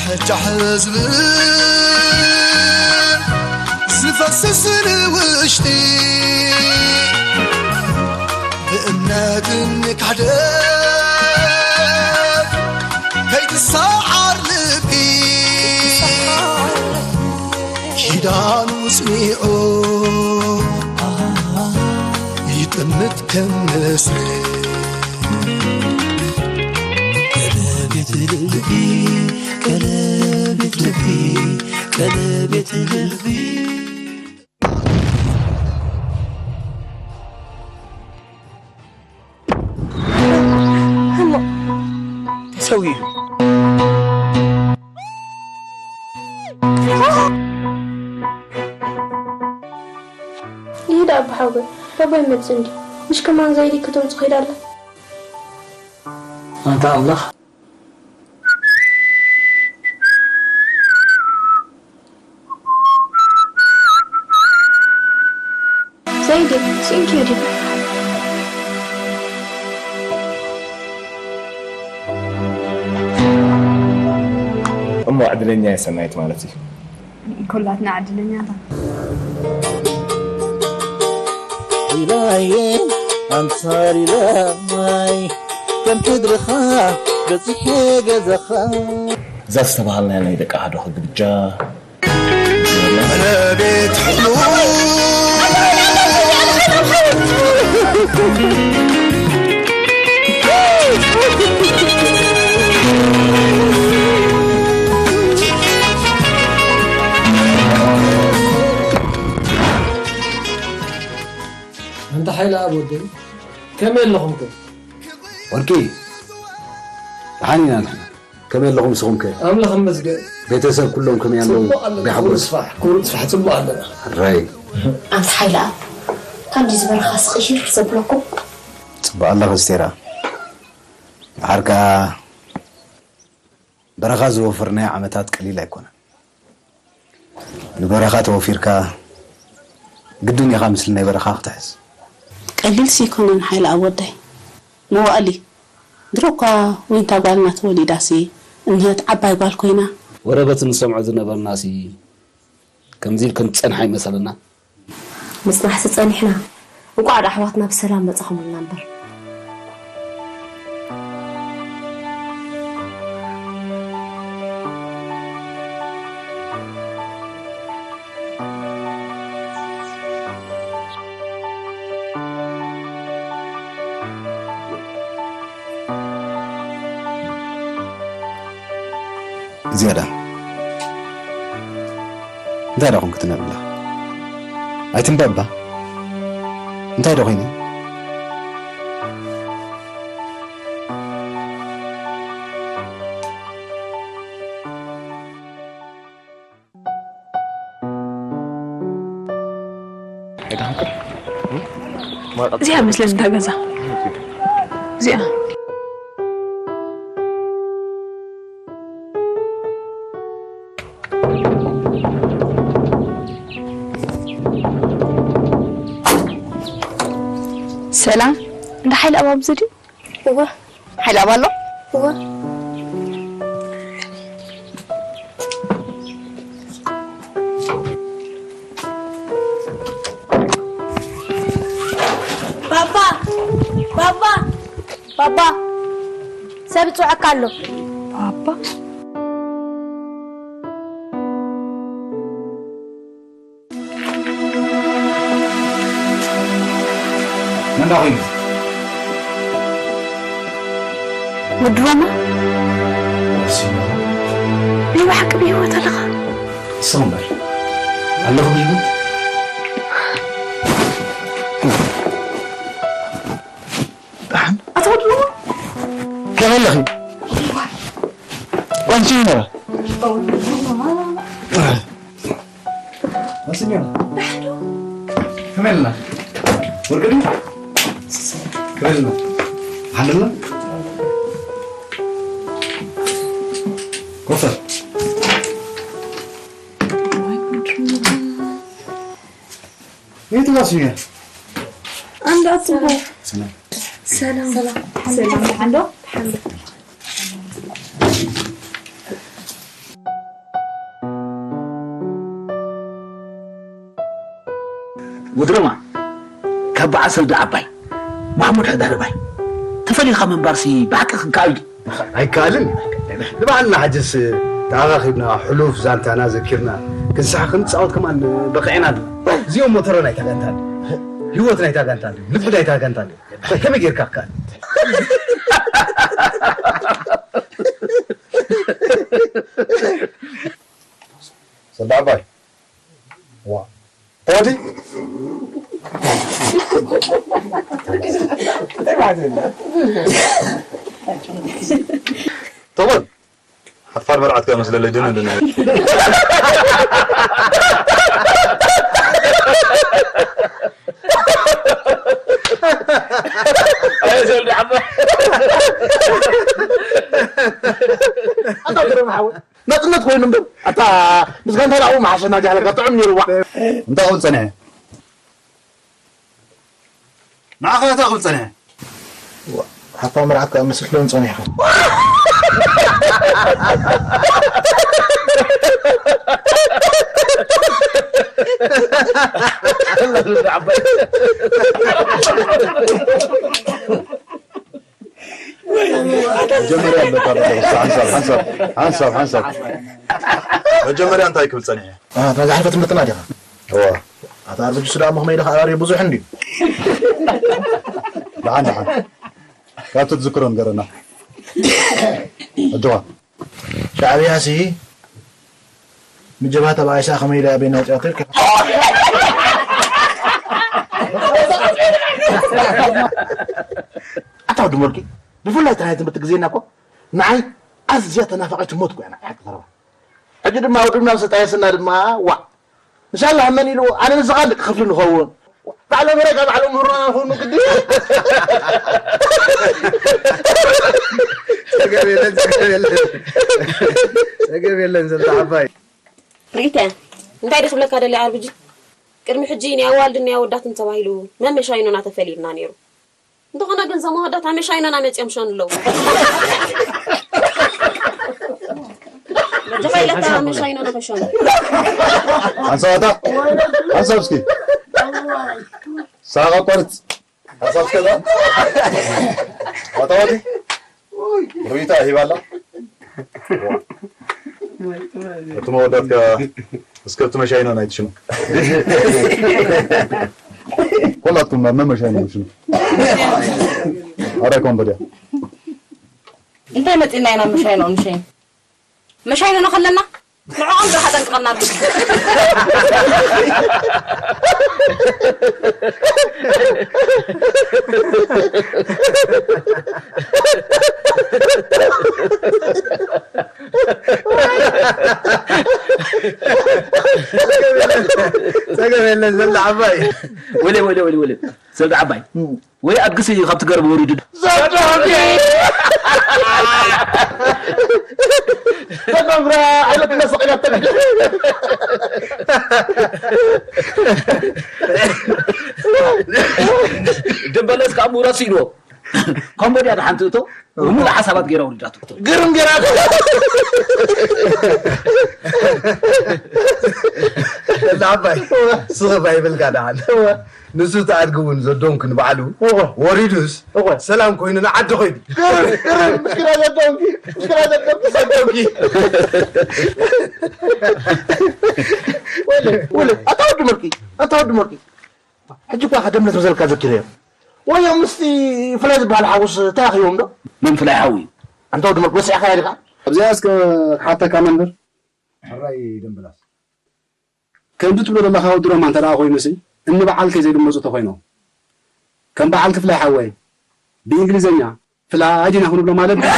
ሕጃ ህዝብ ዝፈስስ ንውሽጢ ብእምነትን ክሕደት ከይትሰዓር ልቢ ኪዳኑ ጽኒዑ ይጥምት ከም ንስሪ ቀለቤት ልቢ ቀለቤት ልቢ ቀለቤት ልቢ ተሰዊኡ። ይሄድ አባ ሓጎይ፣ ባባይ መጽ እንዲ ምሽ ከማን ዘይዲ ከተምጽ ኸይዳለ። ኣንታ ኣምላኽ ዘይዲ ሲንኪ ዲ እሞ ዕድለኛ እየ ሰናይት ማለት እዩ። ኩላትና ዕድለኛታት። ኢላየ ኣምሳር ኢላይ ከም ሕድርኻ በጺሐ ገዛኻ እዛ ዝተባሃልናያ ናይ ደቂ ኣሃዶ ግብጃ ቤት ኣንታ ሓይለ ኣብ ወደይ ከመይ ኣለኹም ከ? ወርቂ ደሓን ኢና ንሕና ከመይ ኣለኹም ንስኹም ከ? ኣምላኽ ይመስገን። ቤተሰብ ኩሎም ከመይ ኣለዉ? ጽቡቕ ኣለና። ክቡር ስፋሕ ክቡር ስፋሕ ጽቡቕ ኣለና። ሕራይ። ኣንታ ሓይለ ኣብ ከምዚ ዝበረኻ ስቕ ሂር ዘብለኩም። ጽቡቕ ኣለኺ ኣስቴራ። ደሓር ከኣ በረኻ ዝወፈርናዮ ዓመታት ቀሊል ኣይኮነን። ንበረኻ ተወፊርካ ግድን ኢኻ ምስሊ ናይ በረኻ ክትሕዝ። ቀሊልሲ ኣይኮነን ሓይለ ኣብ ወደይ። መዋእል እዩ። ድሮ እኳ ዊንታ ጓልና ተወሊዳሲ እነሀት ዓባይ ጓል ኮይና። ወረ በቲ ንሰምዖ ዝነበርናሲ ከምዚ ኢልክን ትጸንሓ ይመሰለና። ምጽናሕሲ ጸኒሕና። እንቋዕ ዶ ኣሕዋትና ብሰላም መጻኹምልና እምበር። ዝያዳ እንታይ ዶ ኾንክ ትነብላ? ኣይትንበባ እንታይ ዶ ኾይነ? እዚኣ መስለኒ እታ ገዛ እዚኣ። ሰላም፣ እንዳ ሓይለ ኣባብ ዘድዩ? እወ። ሓይለ ኣባ ኣሎ? እወ። ባባ! ባባ! ባባ! ሰብ ይጽውዐካ ኣሎ። ባባ? መን ዳ ኮይኑ? ወዲ ሮማ? ናይ ብሓቂ ብህይወት ኣለኻ? ሰው እምበር ኣለኹ ብህይወት። ኣቶ ወዲ ሮማ? ከመይ ኣለኺ? ቋንቺ ይነበ ኣስኛ ከመይ ኣለና? ወርቂ ድዩ? ከመይ ኣለና? ሓለና? ኮፈር የት ራሱ ያ? አንድ አትቦ ሰላም ሰላም ሰላም ሰላም አንዶ ድረማ ካብ በዓል ሰልዲ ዓባይ ማሕሙድ ሕዳርባይ ተፈሊኻ ምንባርሲ ብሓቂ ክንከኣል ድዩ? ኣይከኣልን። ንባዕልና ሕጅስ ተኣኻኺብና ሕሉፍ ዛንታና ዘኪርና ክንስሓ ክንጻወት ከማን በቒዕና ኣለና። እዚኦም ሞተር ናይታ ጋንታ ድዩ? ህይወት ናይታ ጋንታ ድዩ? ልቢ ናይታ ጋንታ ድዩ? ከመይ ጌርካ ክከኣል? ሰልዲ ዓባይ። ዋ። ተወዲ? ተወል። ሓፋር መርዓት ከኣ መስለለይ ድነ ድነ። ኣይ ዘልዲ ዓባ። ኣታ ግርም ሓወይ። ናጽነት ኮይኑ እምበር፣ ኣታ ምስ ጋንታ ደኣ መሓሸና ጃህለካ ጥዑም ነይሩ፣ ዋዕ። እንታይ ክብል ጸኒሐ? ንዓኻ እንታይ ክብል ጸኒሐ? ሓፋ መርዓት ከኣ መስልክሎም ጸኒሕካ። መጀመርያ ኣለካ ኣለካ፣ ሓንሳብ፣ ሓንሳብ፣ ሓንሳብ፣ ሓንሳብ። መጀመርያ እንታይ ክብል ጸኒሐ? አ፣ እታ ዝሓለፈት ትምህርትና ዲኻ? እዋ። ኣታ ኣርበጅሱ ደኣ መኽመይ ኢልካ ኣራርዮ ብዙሕ እንድዩ። ደሓን፣ ደሓን። ካብቲ ትዝክሮ ንገረና። ኣጆኻ። ሻዕብያሲ ምጀባህ ተባኢሳ ከመይ ኢላ ኣበይ ናጽያቶ ኢልካ? ኣታ ወዲ ሞልኪ፣ ብፍላይ እታ ናይ ትምህርቲ ግዜና እኮ ንዓይ ኣዝያ ተናፋቒት ሞት እኮ እያ፣ ንዓይ ሓቂ ዘረባ። ሕጂ ድማ ወዲ ምናም ስልጣን የስና ድማ፣ ዋእ፣ እንሻላህ መን ኢሉ ኣነ ንስኻ ደቂ ክፍሊ ንኸውን። ባዕሎም ሄረጋ ባዕሎም ምህሮና ንኸውን ግዲ። ጸገም የለን፣ ጸገም የለን። ጸገም የለን፣ ሰልዲ ዓባይ። ሪተ፣ እንታይ ደስ ብለካ ደሊ ዓርብጂ? ቅድሚ ሕጂ ናይ ኣዋልድን ናይ ኣወዳትን ተባሂሉ መመሻይኖና ተፈሊልና ነይሩ። እንተኾነ ግን እዞም ኣወዳት ኣመሻይኖና መጺኦም ሸኑ ኣለዉ። በጃኻ ኢለካ ኣመሻይኖና ከሸኑ። ሓንሳብ ኣታ፣ ሓንሳብ እስኪ። ሳቕ ኣቋርጽ። ሓንሳብ እስከ እዛ። ኣታ ወዲ። ሩይታ ሂባ ኣላ። እቲ መወዳእታ እስከ እቲ መሻይና ናይ ትሽኑ። ኮላትኩም መመሻይና ትሽኑ። ኣረ ኮምበድያ። እንታይ መጺና ኢና መሻይና ንሸይን? መሻይና ከለና ንዕኦም ዶ ሓጠንቅቐና ኣሎ? ጸገም የለን፣ ዘላ ዓባይ። ወለ፣ ወለ፣ ወለ፣ ወለ። ዘላ ዓባይ። ወይ ኣድግሲ እዩ ካብቲ ገረብ ወሪዱ። ዘዶንጊ! ተጋምራ፣ ኣይለት መሰቒላተን። ደበለስ ካብ ምሁራት ስኢንዎ። ኮምቦድያ ደሓን ትእቶ፣ ብምሉእ ሓሳባት ገይራ ወሪዳቶ። ግርም ገይራ። እዛ ዓባይ፣ ስቕ ባይብልካ ደሓን። ንሱ እቲ ኣድጊ እውን ዘዶንክ ንባዕሉ እወ። ወሪዱስ፣ እወ። ሰላም ኮይኑ ንዓዲ ኾይዱ። ግርም፣ ግርም፣ ምስኪና ዘዶንኪ፣ ምስኪና ዘዶንኪ፣ ዘዶንኪ። ወለ፣ ወለ፣ ኣታ ወዲ መርቂ፣ ኣታ ወዲ መርቂ። ሕጂ እኳ ከደምነት መዘልካ ዘኪረዮ። ወዮም ምስቲ ፍላይ ዝበሃል ሓውስ ተራኺቦም ዶ? መን ፍላይ ሓው እዩ? ኣንታ ወዲ መርቂ፣ ወሲዕካ ዲኻ? ኣብዚኣ እስከ ክሓተካ መምህር። ሕራይ ደምብላስ። ከምዚ ትብሎ ዘለኻ ወዲ ሮማ እንተ ደኣ ኮይኑሲ፣ እኒ በዓልከይ ዘይድመጹ ተኾይኖም። ከም በዓል ክፍላይ ሓወይ፣ ብእንግሊዘኛ ፍላይ ዲና ክንብሎ ማለት ድዩ?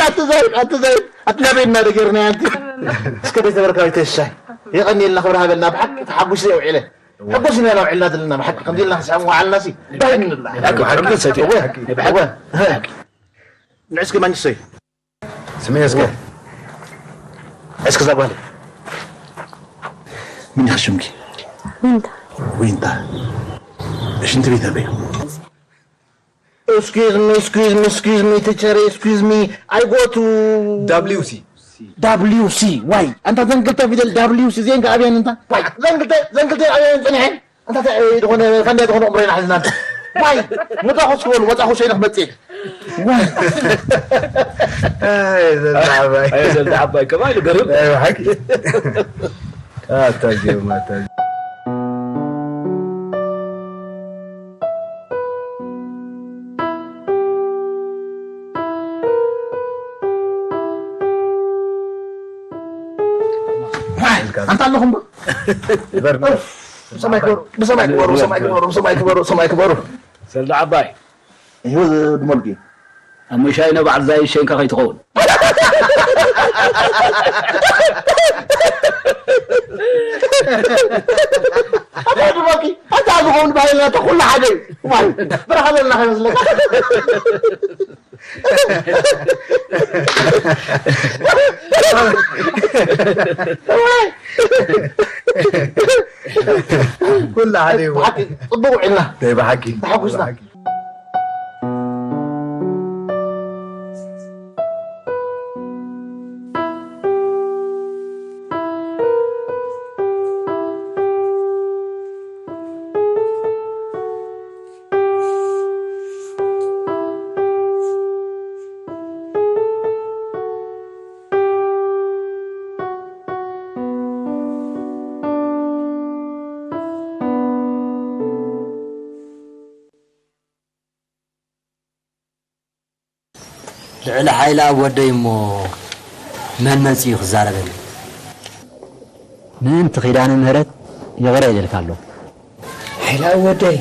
ኣቲ ዘይብ፣ ኣቲ ዘይብ፣ ኣቲ ናበይ እና ደገርና ኣንቲ? እስከ ቤተ በረካዊ ተሻይ። የቐንየልና ክብሪ ሃበልና፣ ብሓቂ ተሓጉሰ የውዒለ። ሕጉስ ኢና ውዒልና ዘለና፣ ብሓቂ ከምዚ ኢልና ክንስዕም ወዓልናሲ፣ ባህ ንብላ። ብሓቂ፣ ብሓቂ፣ ሰይፉ። እወ፣ ብሓቂ። እወ። ንዕስኪ ማንሰይ። ስሚ እስከ። እስከ እዛ ጓል። ምን ኢኺ ሽምኪ? ዊንታ። ዊንታ። ሽንቲ ቤት ኣበይ እዩ? Excuse me, excuse me, excuse me, teacher, excuse me. I go to W C. W C. Why? أنت زنقلت في ال W C زين قاعد أنت. Why? زنقلت زنقلت أبين زنحين. أنت تقول فني تقول عمرين حزنان. Why? متى خش كون متى خش هنا خمتين. Why? Ay, zalabay. Ay, zalda abay. Kamay lo garim. Ay, haki. Ah, tagi, ma tagi. Why? أنت اللهم. Berna. ብሰማይ ክበሩ ብሰማይ ክበሩ ብሰማይ ክበሩ ብሰማይ ክበሩ ብሰማይ ክበሩ ሰልዳ ዓባይ ይሁን ድመልኪ ኣብ መሻይነ በዓል ዛይ ሸንካ ከይትኸውን። ኣታ ድመልኪ ኣታ ዝኸውን ባህልና ተ ኩሉ ሓደ እዩ። ማይ ብርሃለና ከመስለካ ኩሉ ሓደ እዩ። ብሓቂ ጽቡቕ ውዒልና ናይ ብሓቂ ተሓጒስና። ልዕሊ ሓይሊ ኣብ ወደይ እሞ መን መጺኡ ክዛረበኒ? ምእንቲ ኪዳነ ምህረት ይቕረ ኢለልካ ኣለኹ። ሓይሊ ኣብ ወደይ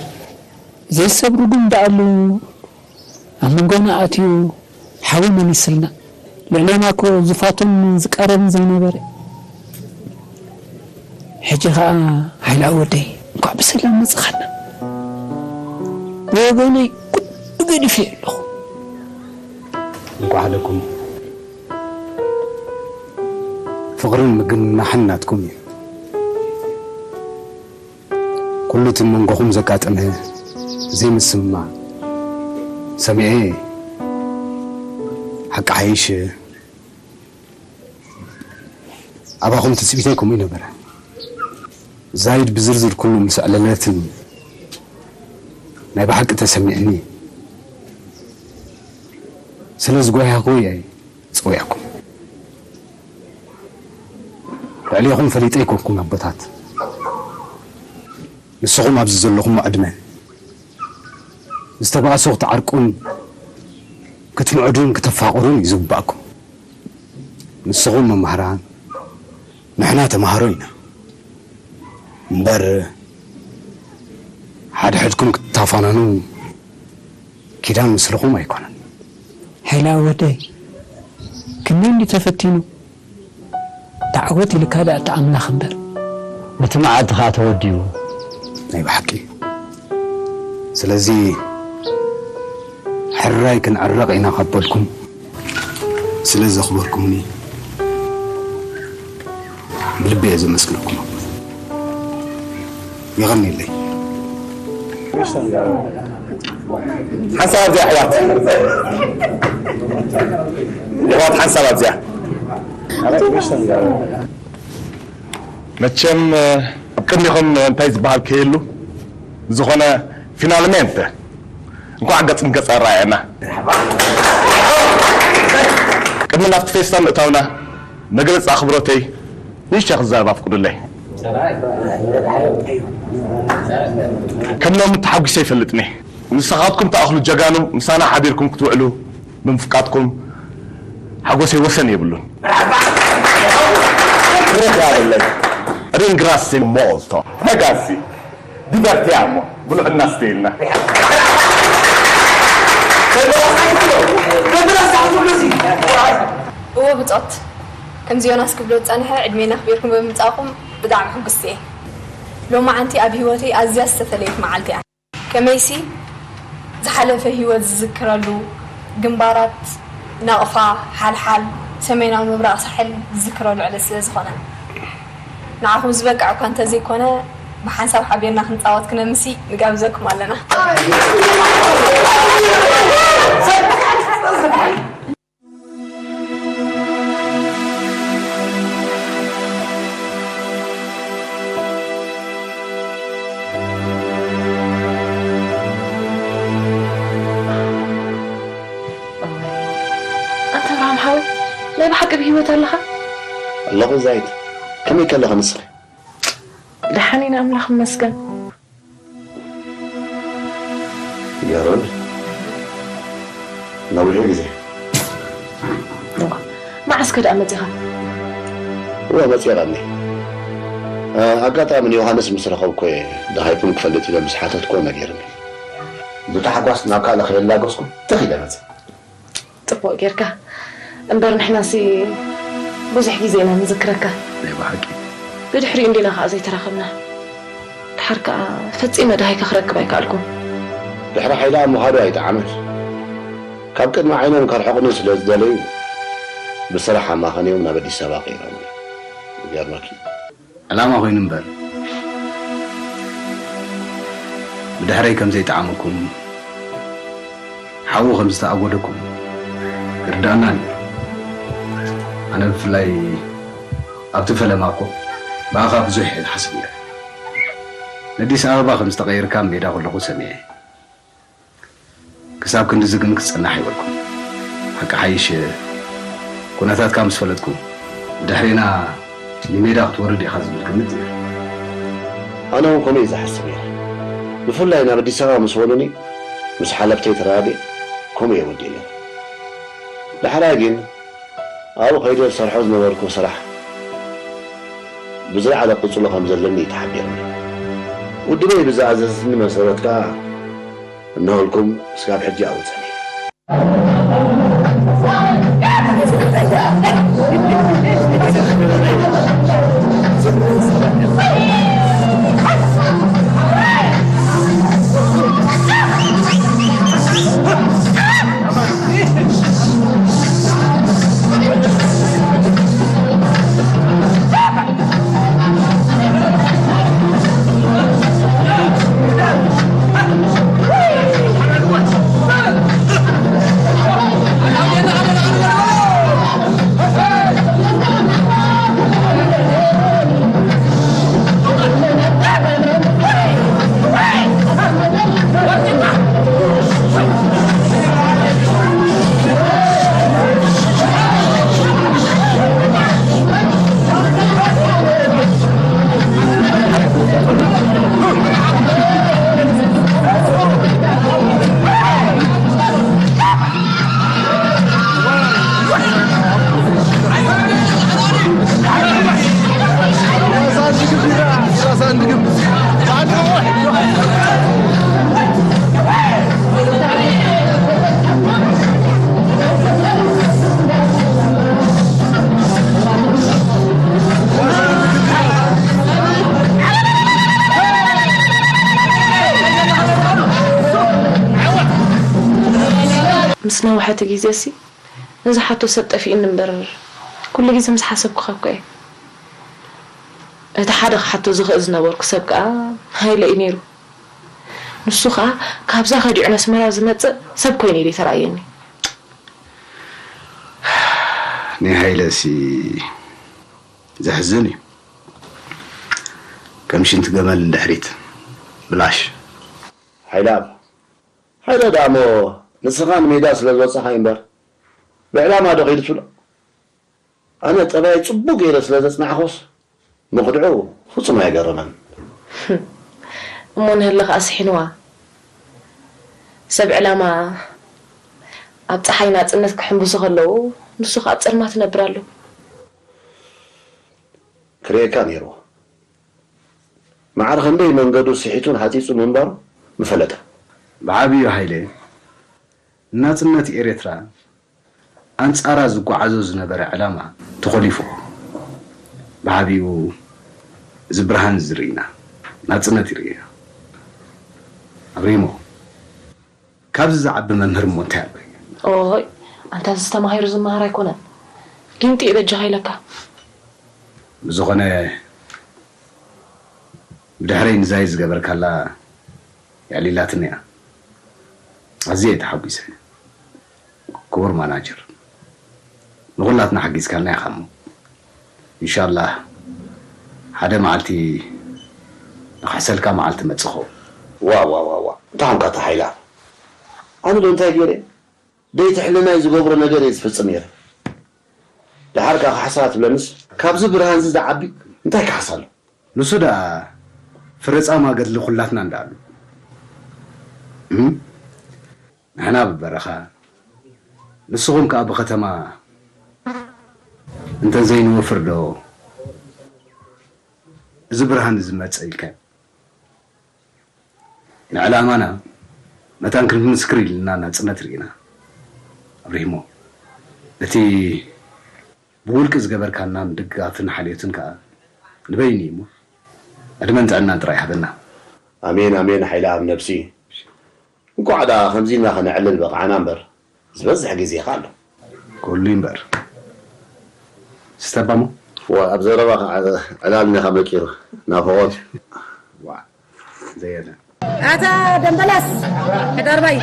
ዘይሰብሩ ግን ደኣ ኣለዉ። ኣብ መንጎና ኣትዩ ሓዊ መሊስልና። ልዕሌና እኮ ዝፋቶን ዝቃረብን ዘይነበረ። ሕጂ ኸኣ ሓይሊ ኣብ ወደይ እንኳዕ ብሰላም መጻኻና። ብወገነይ ኩሉ ገዲፈዮ ኣለኹ። እንኳዕ ኣለኩም። ፍቕርን ምግንናሕን ናትኩም እዩ። ኩሉ እቲ መንጎኹም ዘጋጠመ ዘይምስምማዕ ሰሚዐ ሓቂ ሓይሽ ኣባኹም ትጽቢተይ ከምኡ ይነበረ። ዛይድ ብዝርዝር ኩሉ ምስ ኣዕለለትኒ ናይ ብሓቂ ተሰሚዕኒ። ስለ ዝጎያኹ እየ ጸዊዕኩም። ልዕሌኹም ፈሊጠ ኣይኮንኩን ኣቦታት። ንስኹም ኣብዚ ዘለኹም ዕድመ ዝተባእሱ ክትዓርቁን ክትምዕዱን ክተፋቕሩን እዩ ዝግባእኩም። ንስኹም መማህራን ንሕና ተማሃሮ ኢና እምበር ሓድሕድኩም ክትታፋነኑ ኪዳን ምስልኹም ኣይኮነን። ሓይላ ወደይ ክንደይ እንዲ ተፈቲኑ ተዓወት ኢልካ ደኣ እቲ ኣምላኽ እምበር። እቲ መዓልቲ ኸኣ ተወዲኡ። ናይ ብሓቂ ስለዚ ሕራይ ክንዕረቕ ኢና ካብ በልኩም ስለ ዘኽበርኩምኒ ብልቢ እየ ዘመስግነኩም። የቐንየለይ። ሓንሳብ ኣብዚኣ ኣሕዋት ኣሕዋት ሓንሳብ ኣብዚኣ መቸም ኣብ ቅድሚኹም እንታይ ዝበሃል ከየሉ ዝኾነ ፊናልሜንተ እንኳዕ ገጽ ንገጽ ኣረኣየና። ቅድሚ ናብቲ ፌስታ ምእታውና መግለጺ ኣኽብሮተይ ንእሽተይ ክዛረብ ኣፍቅዱለይ። ከም ሎሚ ተሓጒሰ ይፈልጥኒ። ንስኻትኩም ትኣኽሉ ጀጋኑ ምሳና ሓቢርኩም ክትውዕሉ ብምፍቃድኩም ሓጎሰይ ወሰን የብሉን። ሪንግራሲ ሞልቶ ነጋሲ ዲቨርቲያሞ ብሉዕና ስተይልና እወ ብጾት ከምዚ ዮናስ ክብሎ ዝጸንሐ ዕድሜና ኣኽቢርኩም ብምምጻእኩም ብጣዕሚ ሕጉስቲ እየ። ሎማዓንቲ ኣብ ህይወተይ ኣዝያ ዝተፈለየት መዓልቲ እያ። ከመይሲ ዝሓለፈ ህይወት ዝዝክረሉ ግንባራት ናቕፋ፣ ሓልሓል፣ ሰሜናዊ ምብራቕ ሳሕል ዝዝክረሉ ዕለት ስለ ዝኾነ ንዓኹም ዝበቅዕ እኳ እንተዘይኮነ ብሓንሳብ ሓቢርና ክንጻወት ክነምሲ ንጋብዘኩም ኣለና። ኣንታ ኣብርሃም ሓወይ፣ ናይ ብሓቂ ብህይወት ኣለኻ? ኣለኹ ዛይት፣ ከመይ ከለኺ ንስኺ? ደሓን ኢና ኣምላኽ ይመስገን። ይገርም። ነዊሑ ግዜ። እዋ፣ መዓስ ከ ደኣ መጺኻ? እወ፣ መጺኤ ቀኒ። እ፣ ኣጋጣሚ ንዮሃንስ ምስ ረኸብኩ እየ፣ ደሃይኩም ክፈልጥ ኢለ ምስ ሓተትኩዎ ነጊሩኒ። ብታሕጓስ ናብ ካልእ ከየላገስኩ ትኽ ኢለ መጺእ። ጽቡቕ ጌርካ። እምበር ንሕናሲ ብዙሕ ግዜ ኢና ንዝክረካ። ናይ ብሓቂ። ብድሕሪኡ እንዲና ኸኣ ዘይተራኸብና። ድሓር ከኣ ፈጺመ ደሃይካ ክረክብ ኣይከኣልኩን። ድሕሪ ሓይለ ኣብ ምኻዱ ኣይጠዓመን። ካብ ቅድሚ ዓይኖም ከርሕቑኒ ስለ ዝደለዩ፣ ብስራሕ ኣማኸንዮም ናብ ኣዲስ ኣበባ ቀይሮም። ይገርመኪ። ዕላማ ኮይኑ እምበር፣ ብድሕረይ ከም ዘይጠዓመኩም፣ ሓዊ ከም ዝተኣጎደኩም ይርድኣና ነይሩ። ኣነ ብፍላይ ኣብቲ ፈለማ እኮ ብኣኻ ብዙሕ እየ ዝሓስብ ነይረ። ንኣዲስ ኣበባ ከም ዝተቐየርካ ሜዳ ከለኹ ሰሚዐ። ክሳብ ክንድዚ ግን ክጸንሕ ኣይበልኩን። ሓቂ ሓይሽ፣ ኩነታትካ ምስ ፈለጥኩ፣ ብድሕሬና ንሜዳ ክትወርድ ኢኻ ዝብል ግምት ነይሩ። ኣነ እውን ከምኡ እየ ዝሓስብ ነይረ። ብፍላይ ናብ ኣዲስ ኣበባ ምስ ወኑኒ፣ ምስ ሓለፍተይ ተራዲእ፣ ከምኡ እየ ወዲእ ነይረ። ዳሕራይ ግን ኣብኡ ከይደ ዝሰርሖ ዝነበርኩ ስራሕ ብዝለዓለ ቅጽሎ ከም ዘለኒ እዩ ተሓቢርኒ። ውድበይ ብዝኣዘዝኒ መሰረት ከኣ እነሆልኩም እስካብ ሕጂ ኣብኡ ጸኒሐ። ምስ ነውሐ እቲ ግዜሲ፣ ነዚ ሓቶ ሰብ ጠፊእኒ እምበር፣ ኩሉ ግዜ ምስ ሓሰብኩኻ እኮ እየ። እቲ ሓደ ክሓቶ ዝኽእል ዝነበርኩ ሰብ ከኣ ሃይለ እዩ ነይሩ። ንሱ ከኣ ካብዛ ከዲዑ ነስመራ ዝመጽእ ሰብ ኮይኑ እዩ ተራእየኒ። ናይ ሃይለሲ ዘሕዝን እዩ። ከም ሽንቲ ገመል ንድሕሪት ብላሽ። ሓይለኣብ፣ ሓይለ ደኣ እሞ ንስኻ ንሜዳ ስለ ዝወጻኻ እዩ እምበር፣ ብዕላማ ዶ ከይዱ ትብሎ? ኣነ ጠባይ ጽቡቕ ገይረ ስለ ዘጽናዕኹስ፣ ምኽድዑ ፍጹም ኣይገረመን። እሞ ንህሊ ከኣ ስሒንዋ። ሰብ ዕላማ ኣብ ጸሓይ ናጽነት ክሕንብሱ ከለዉ፣ ንሱ ከኣ ኣብ ጸልማት ይነብር ኣሎ። ክርእየካ ነይርዎ። ማዕረ ክንደይ መንገዱ ስሒቱን ሃጺጹ ምንባሩ ምፈለጠ። ብዓብዩ ሃይለ፣ ንናጽነት ኤርትራ ኣንጻራ ዝጓዓዞ ዝነበረ ዕላማ ተኾሊፉ። ብዓብዩ እዚ ብርሃን እዚ ርኢና፣ ናጽነት ይርእዮ። ኣብሪሞ፣ ካብዚ ዝዓቢ መምህር እሞ እንታይ ኣሎ? ኦይ፣ ኣንታ እዚ ተማሂሩ ዝመሃር ኣይኮነን። ጊንጢ እዩ በጃኻ ኢለካ። ብዝኾነ፣ ብድሕረይ ንዛይ ዝገበርካላ የዕሊላትኒ እያ። ኣዝየ እየ ተሓጒሰ። ክቡር ማናጀር፣ ንኹላትና ሓጊዝካና ኢኻ እሞ፣ ኢንሻላህ ሓደ መዓልቲ ንኽሕሰልካ መዓልቲ መጽእ ኸውን። ዋ ዋ ዋ ዋ፣ እንታይ ኾንካ ኣታ ሓይላ? ኣነ ዶ እንታይ ገይረ? ደይ ትሕልናይ ዝገብሮ ነገር እየ ዝፍጽም ነይረ። ደሓር ከኣ ካሕሳ ትብለንስ፣ ካብዚ ብርሃንዚ ዝዓቢ እንታይ ካሕሳ ኣሎ? ንሱ ደኣ ፍረ ጻማ ገድሊ ኩላትና እንዳኣሉ። እም? ንሕና ብበረኻ፣ ንስኹም ከኣ ብኸተማ እንተ ዘይንወፍር ዶ እዚ ብርሃን እዚ መጸ ኢልካ? ንዕላማና መታን ክንምስክር ኢልና ናጽነት ርኢና። ኣብሪሂሞ፣ እቲ ብውልቂ ዝገበርካናን ድጋፍን ሓልዮትን ከኣ ንበይኑ እዩ እሞ፣ ዕድመን ጥዕናን ጥራይ ሃበና። ኣሜን፣ ኣሜን፣ ሓይለ ኣብ ነብሲ። እንቋዕ ደኣ ከምዚ ኢልና ከነዕልል በቕዓና እምበር፣ ዝበዝሕ ግዜ ኸኣ ኣሎ። ኩሉ እምበር። ስተባሞ? ዋ፣ ኣብ ዘረባ ኸዓ ዕላል እንዲኻ መቂሩ። ናፍቖት። ዋ፣ ዘየለ። ኣታ ደምበላስ፣ ሕዳርባይ፣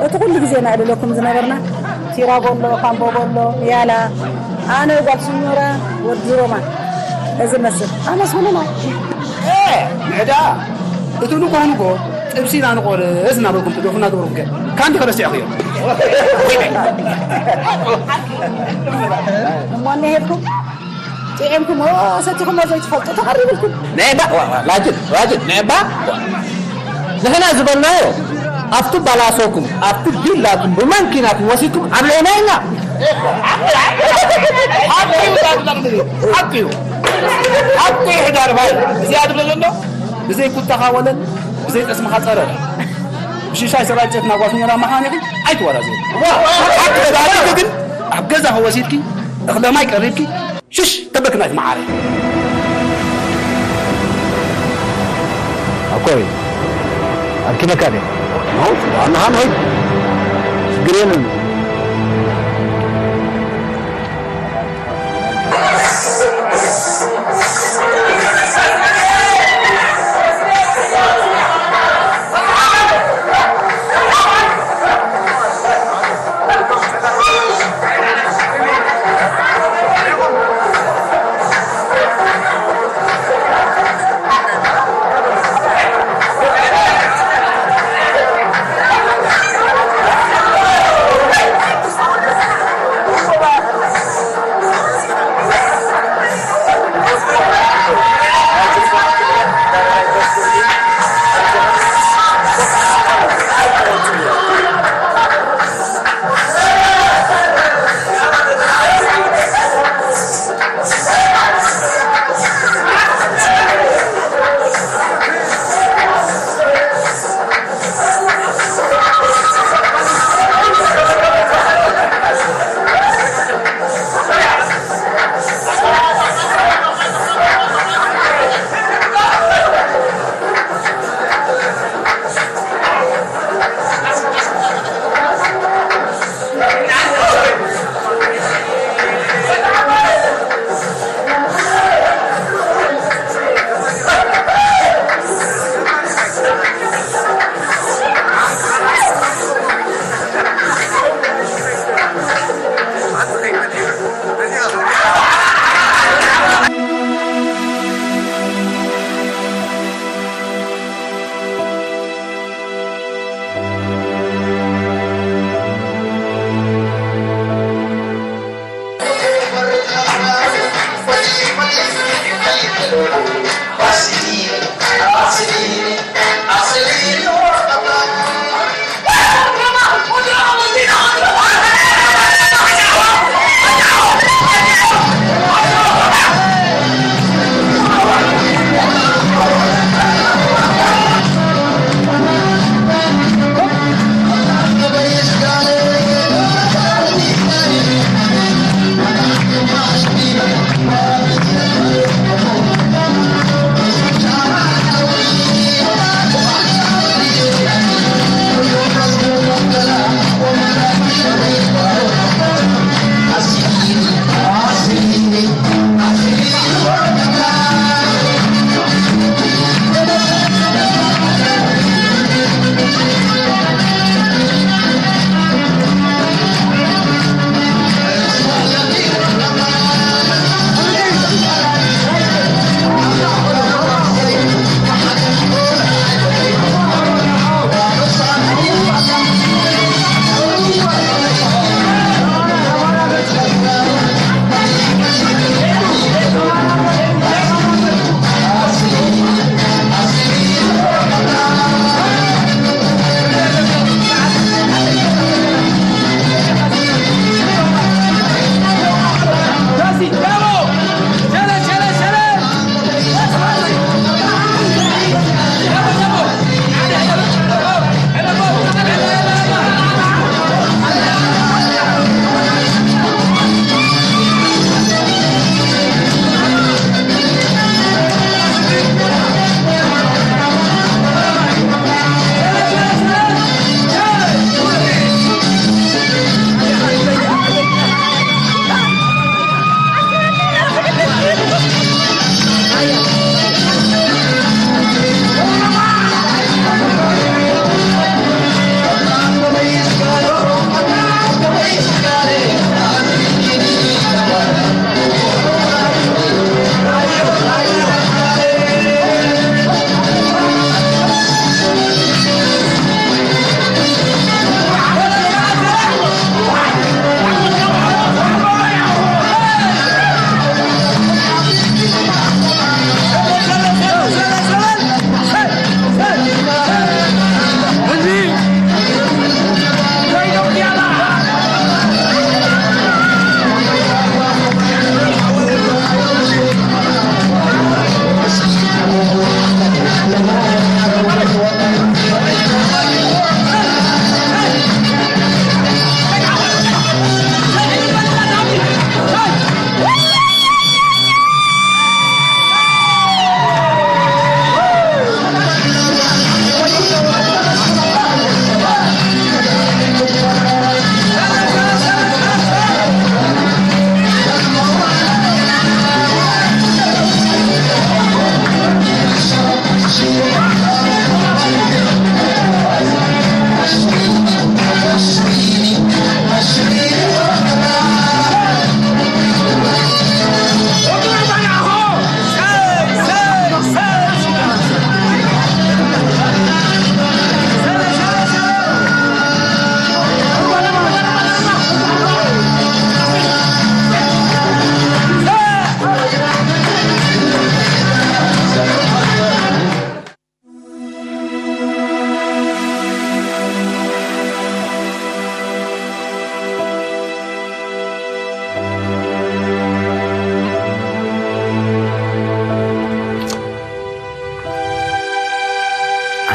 እቲ ኩሉ ግዜ ነዕልለኩም ዝነበርና፣ ቲራጎሎ፣ ካምቦጎሎ፣ ያላ፣ ኣነ ጓል ስኞራ፣ ወዲ ሮማ፣ እዚ መስል። ኣመስግኑና። ኤ፣ ንሕዳ፣ እቲ ንጎ ንጎ ጥብሲ ኢና ንቆርስ እናበልኩም ትደፉና ዝነበርኩም ከ፣ ካንዲ ከረሲዕኽዮ? እሞ እኒሄልኩም፣ ጥዒምኩሞ፣ ሰቲኹሞ ዘይትፈልጡ ተቐሪብልኩም። ንዕባ፣ ዋ፣ ዋ፣ ላጅን፣ ላጅን፣ ንዕባ፣ ዋ። ንሕና ዝበልናዮ፣ ኣብቲ ባላሶኩም፣ ኣብቲ ቢላኩም፣ ብመንኪናኩም ወሲድኩም ኣብለይና ኢና። ሓቂ እዩ፣ ሓቂ እዩ። ሓቂ እዩ፣ ሕዳር ባይ። እዚኣ ትብሎ ዘሎ፣ ብዘይ ቁጠኻ ወለል፣ ብዘይ ጠስምኻ ጸረር። ብሽሻይ ሰብኣይ ጨትና ጓስኛ ራማኻን ኢኺ፣ ኣይትወራዘ። ሓቂ ተዛሪብኪ ግን፣ ኣብ ገዛኺ ወሲድኪ፣ እኽለ ማይ ቀሪብኪ፣ ሽሽ፣ ተበክናት መዓረ። ኣኮይ፣ ኣርኪበካ ድየ? ኖ፣ ዋናኻ ንኸይድ። ሽግር የለን።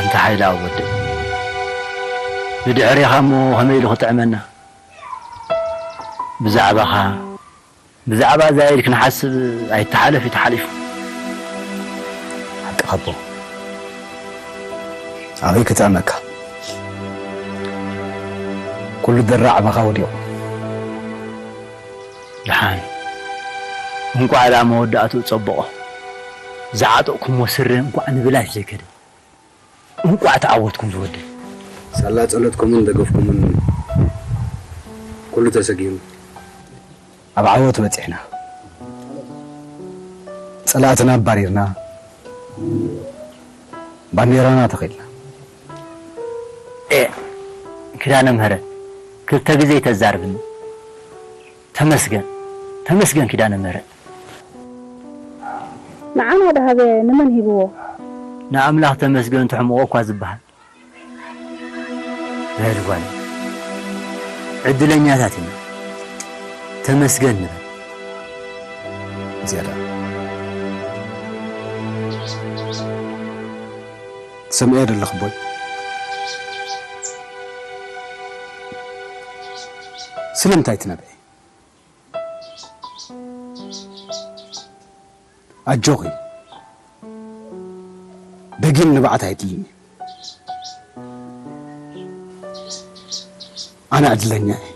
እንተ ሓይሊ ኣብ ወደይ። ብድሕሬኻ እሞ ከመይ ኢሉ ክጥዕመና? ብዛዕባኻ፣ ብዛዕባ ዛይድ ክንሓስብ ኣይተሓለፍ እዩ ተሓሊፉ። ሓቅኻ ኣቦ። ኣበይ ክጥዕመካ? ኩሉ ድራዕ ኣባኻ ወዲቑ። ደሓን። እንቋዕ ደኣ መወዳእትኡ ጸበቖ። ዝዓጠቕኩሞ ስረ እንቋዕ ንብላሽ ዘይከደ። እንቋዕ ተዓወትኩም ዝወደይ። ሳላ ጸሎትኩምን ደገፍኩምን ኩሉ ተሰጊሩ። ኣብ ዓወት በጺሕና። ጸላእትና ኣባሪርና። ባንዴራና ተኺልና። ኤ፣ ኪዳነ ምህረት፣ ክልተ ግዜ ተዛርብኒ። ተመስገን፣ ተመስገን ኪዳነ ምህረት። ንዓና ደሃበ ንመን ሂብዎ? ንኣምላኽ ተመስገን ትሕምቖ እኳ ዝበሃል። በል ጓል፣ ዕድለኛታት ኢና። ተመስገን ንበል። ዝያዳ ትሰምዕዮ ዘለኹ ቦይ? ስለምንታይ ትነብዒ? ኣጆኺ፣ ደጊም ንብዓት ኣይድልን እዩ። ኣነ ዕድለኛ እየ።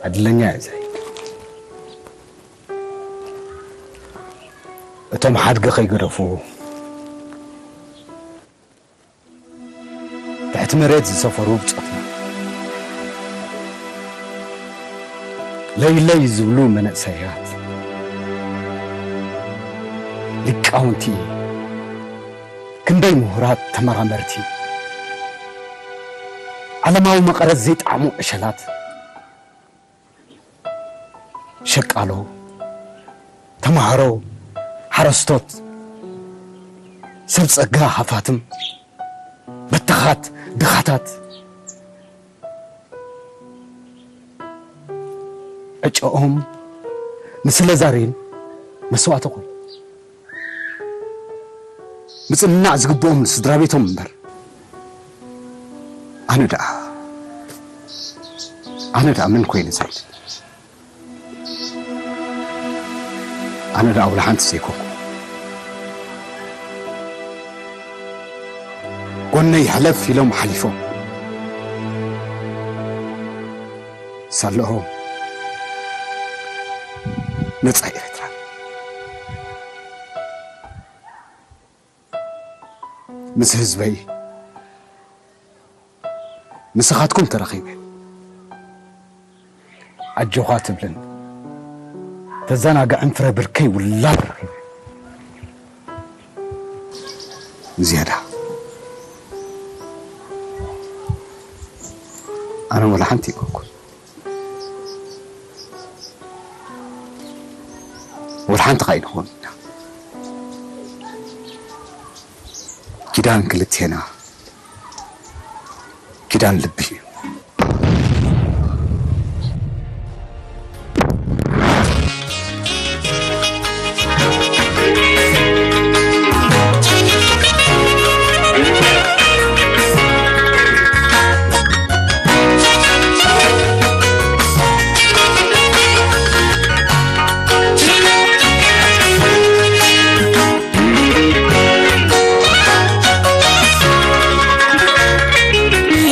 ዕድለኛ እየ ዛይድ። እቶም ሓድጊ ከይገደፉ፣ ትሕቲ መሬት ዝሰፈሩ ብጾትና፣ ለይለይ ዝብሉ መንእሰያት፣ ሊቃውንቲ፣ ክንደይ ምሁራት ተመራመርቲ፣ ዓለማዊ መቐረት ዘይጠዓሙ ዕሸላት፣ ሸቃሎ፣ ተማሃሮ፣ ሓረስቶት፣ ሰብ ጸጋ ሃፋትም፣ በተኻት ድኻታት፣ ዕጨኦም ንስለ ዛሬን መስዋእቲ ኾኑ። ምጽንናዕ ዝግብኦም ንስድራ ቤቶም እምበር። ኣነ ደኣ፣ ኣነ ደኣ መን ኮይነ ዛይድ? ኣነ ደኣ ወላ ሓንቲ ዘይኮንኩ። ጎነይ ሕለፍ ኢሎም ሓሊፎም። ሳለኦም ነጻ ኤርትራ። ምስ ህዝበይ፣ ምሳኻትኩም ተረኺበ። ኣጆኻ ትብልን ተዘናግዕን ፍረ ብርከይ ውላድ ረኺበ። ዝያዳ ኣነ ወላ ሓንቲ ይኮንኩን። ወላ ሓንቲ ኸኣ ኣይንኾን ኢና። ኪዳን ክልቴና ኪዳን ልቢ እዩ።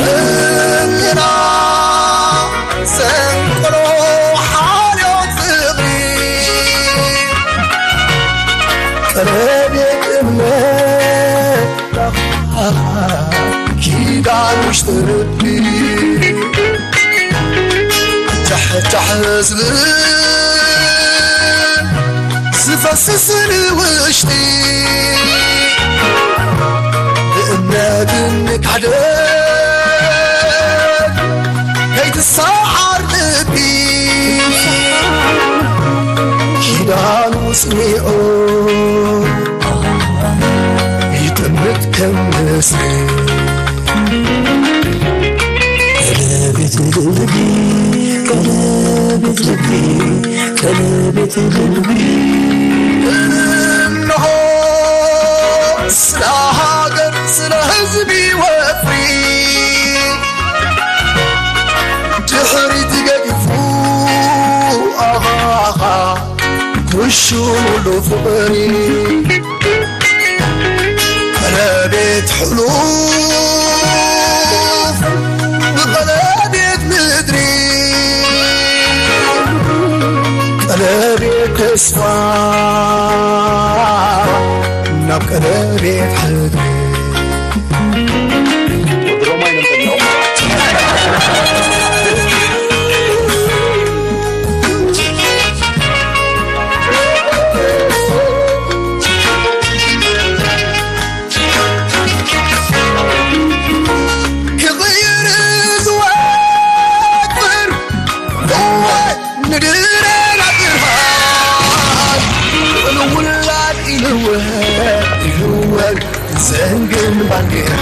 ሕልና ዘንቅሎ ሓልዮት ፍቕሪ፣ ቀለቤት እምነት ኪዳን ውሽጢ ልቢ፣ ጃሕጃሕ ዝብል ዝፈስስ ንውሽጢ፣ ብእምነት ንካሕደት ከይትሰዓር ልቢ፣ ኪዳኑ ጽኒዑ ይጥምት ከም ንስሪ። ቀለቤት ልቢ ቀለቤት ልቢ፣ ቀለቤት ልቢ። እንሆ ስለ ሃገር፣ ስለ ህዝቢ ወፍሪ፣ ድሕሪት ገዲፉ ኣኻኻ ኩሹን ሁሉ ፍቕሪ። ቀለቤት ሕሉፍ ብቐለቤት ምድሪ፣ ቀለቤት ተስፋ ናብ ቀለቤት ሕድሪ። ክቕይር ዝወጥር እወ ንድረና ብርሃን፣ ንውላድ ኢልወ ኢልወ ዘንግን ባንዴራ።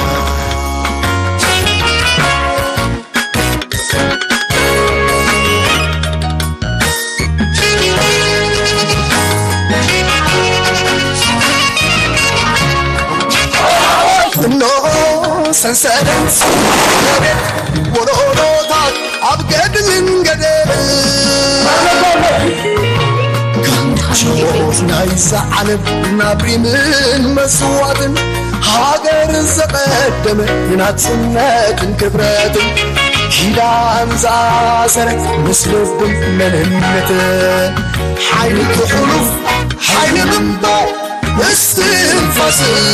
እነሆ ሰንሰለት ስደት ወለዶታት ኣብ ገድልን ገደልን። ጅግኖት ናይዛ ዓለም ናብ ሪምን መስዋእትን፣ ሃገር ዘቐደመ ናጽነትን ክብረትን፣ ኪዳን ዝኣሰረ ምስ ልብን መንነትን፣ ሓይሊ ትሕሉፍ ሓይሊ ምንባር እስትንፋስን።